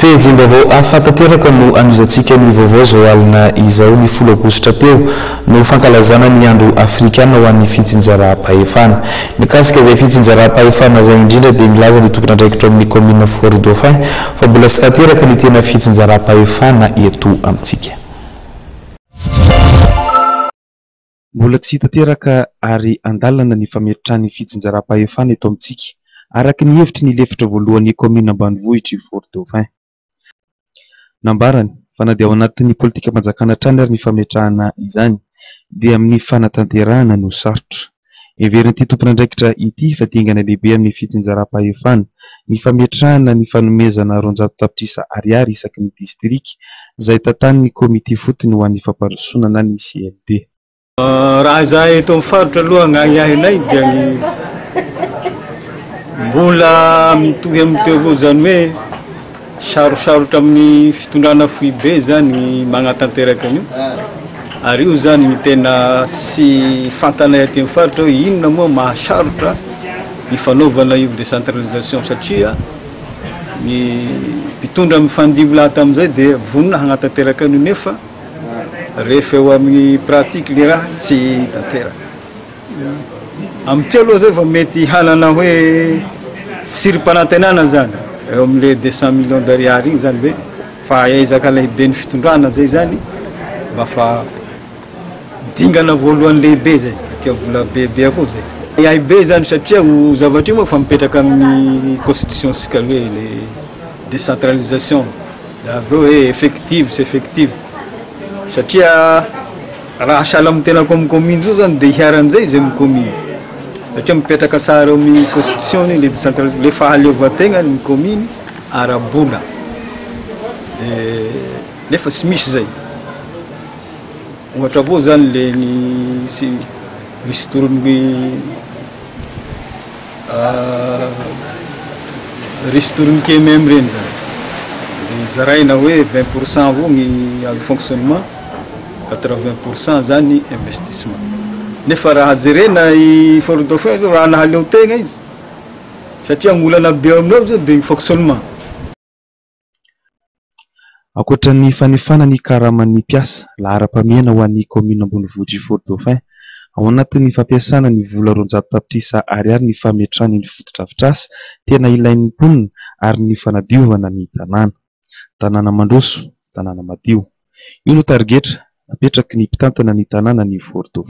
Pejim-baovao hafa tanteraka no anohizantsika ny vaovao izao alina izao. Ny 10 aogositra teo no fankalazana ny andro afrikana ho an'ny fitsinjaram-pahefana. Mikasika izay fitsinjaram-pahefana izay indrindra dia milaza ny tompon'andraikitra ao amin'ny kaominina Fort Dauphin fa mbola tsy tanteraka ny tena fitsinjaram-pahefana eto amintsika. Mbola tsy tanteraka ary an-dalana ny fametrahana ny fitsinjaram-pahefana eto amintsika, araka ny hevitry ny lefitra voalohan'ny kaominina ambanivohitr'i Fort Dauphin. Nambarany fa na dia ao anatin'ny politikam-panjakana hatrany ary ny fametrahana izany dia amin'ny fanatanterahana no sarotra. Heverin'ity tompon'andraikitra ity fa dingana lehibe amin'ny fitsinjaram-pahefana ny fametrahana ny fanomezana 200 tapitrisa ariary isaky ny distrika izay tantanin'ny komity ifotony ho an'ny fampandrosoana na ny CLD. Raha izahay eto amin'ny faritra aloha ny ahiahinay dia ny mbola mitohy amin'ny teo avao, izany hoe sarosarotra amin'ny fitondrana foibe zany ny magnatanteraka an'io, ary io zany ny tena tsy fantanay aty amin'ny faritra hoe inona moa mahasarotra ny fanaovana io décentralisation, satria ny mpitondra mifandimby lahy tamin'izay dia vonona hagnatanteraka an'io, nefa rehefa eo amin'ny pratique le raha tsy tanteraka. Amin'ity aloha zay vao mety hanana hoe tsirim-panantenana zany eo amin'le 200 millions d'ariary iny zany, hoe fa ezaka lehibe ny fitondrana zay zany, mba fa dingana voalohany lehibe zay, satria vola bebe avao zay. Ahiahy be zany, satria o zavatra io moa fa mipetraka amin'ny constitution sika hoe le décentralisation, da avy eo hoe effective sy effective, satria raha sahala amin'ny tena comme commune zao zany de hiharan'izay izy amin'ny commune, satria mipetraka tsara eo amin'ny constitution le décentralisation, le fahaleovan-tegna ny commune ara-bola, de nefa tsy misy zay. Ohatra avao zany le ny sy ristourne, ristourne KMM reny zany de zaraina hoe 20% avao ny amin'ny fonctionnement, 80% zany investissement, nefa raha jerena i Fort Dauphin zao raha nahaleo tegna izy, satria ny olana be aminao zao de ny fonctionnement. Ankoatra ny fanefana ny karaman'ny mpiasa, laharam-pahamehana ho an'ny kaominina ambonivohitr'i Fort Dauphin, ao anatin'ny fampiasana ny vola 200 tapitrisa ariary ny fametrahana ny fotodrafitrasa tena ilain'ny mponina ary ny fanadiovana ny tanàna. Tanàna mandroso, tanàna madio. Io no tarigetra napetraky ny mpitantana ny tanàna ny Fort Dauphin.